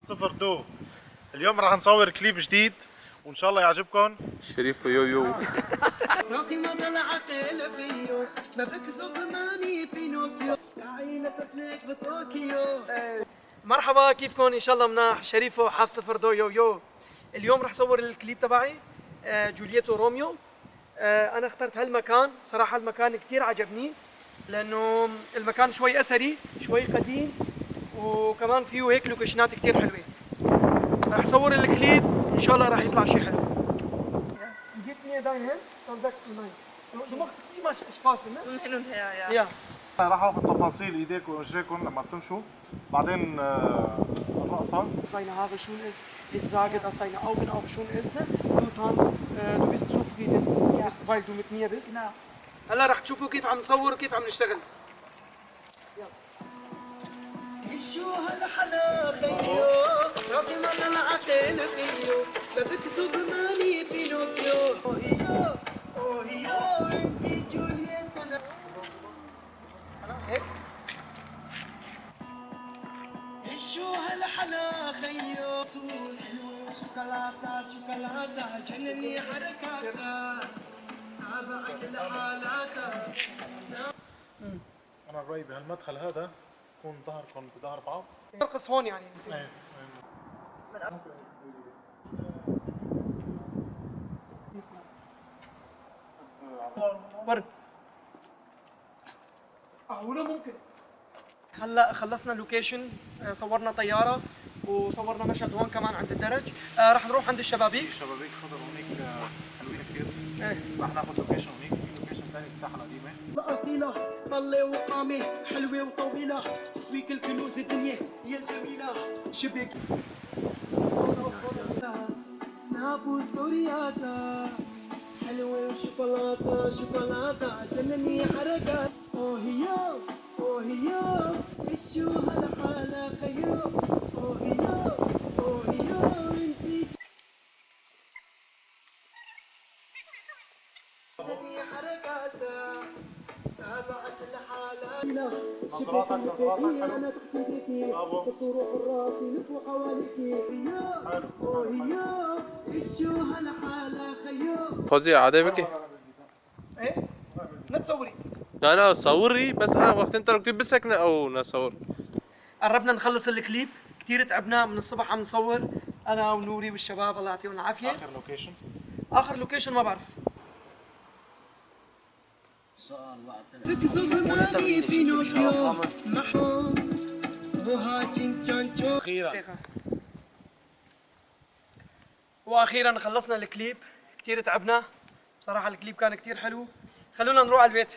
صفر دو. اليوم راح نصور كليب جديد وان شاء الله يعجبكم. شريف يو يو. راسي ما العقل فيو، ما بكذب ماني بينوكيو، تعي لفتلك بطوكيو. مرحبا، كيفكم؟ ان شاء الله مناح. شريفو حاف صفر دو يو يو. اليوم رح صور الكليب تبعي جولييت وروميو. انا اخترت هالمكان، صراحة المكان كثير عجبني لانه المكان شوي اثري، شوي قديم، وكمان فيه هيك لوكيشنات كثير حلوة. رح صور الكليب، ان شاء الله رح يطلع شيء حلو. Gib mir deine Hand, dann sagst du nein. Du machst immer Spaß, ne? So ein Hin und Her, ja. Ja. راح اخذ تفاصيل ايديكم واجريكم لما بتمشوا، بعدين الرقصة. Deine Haare schön ist, ich sage, dass deine Augen auch schön ist, ne? Du tanzt, du bist zufrieden, du bist, weil du mit mir bist. Genau. هلا رح تشوفوا كيف عم نصور وكيف عم نشتغل. شو هالحلا خيو، راسي من العقل فيو، ما بكذب ماني بينوكيو. أوه أوه انتي جولييت. انا هيك. شو هالحلا خيو، سول حلوة شوكولاتة شوكولاتة، جنني حركاتها، تابع كل حالاتها. انا برايي بهالمدخل هذا يكون ظهركم بظهر بعض. نرقص هون يعني. ايه. ورد ولا ممكن. هلا خلصنا location، صورنا طيارة وصورنا مشهد هون كمان عند الدرج. رح نروح عند الشبابيك. شبابيك خضر هونيك، حلوين كثير. ايه. رح ناخذ location هونيك، في location ثاني بالساحة القديمة. الأصيلة طلة وقامة حلوة وطويلة، تسوي كل كنوز الدنيا يا الجميلة. شبك سناب وستورياتا، حلوة وشوكولاتة شوكولاتة، جنني حركات. أوه يو أوه يو، شو هالحالة خيو. أوه يو أوه يو، انتي جنني حركاتها، تابعت الحالة. نظراتك نظراتك حلو. انا تحت ايديكي. برافو. بصوروا حراسي لفوا حواليكي. حلو. اوه يو، شو هالحالة خيو. فوزي عادي بكي. ايه لا تصوري. لا لا صوري بس وقت انت ركبت بسكنة او نصور. قربنا نخلص الكليب، كثير تعبنا من الصبح عم نصور انا ونوري والشباب، الله يعطيهم العافية. اخر location. اخر location ما بعرف. بكذب ماني بينوكيو. اخيرا. واخيرا خلصنا الكليب، كثير تعبنا بصراحة، الكليب كان كثير حلو. خلونا نروح على البيت.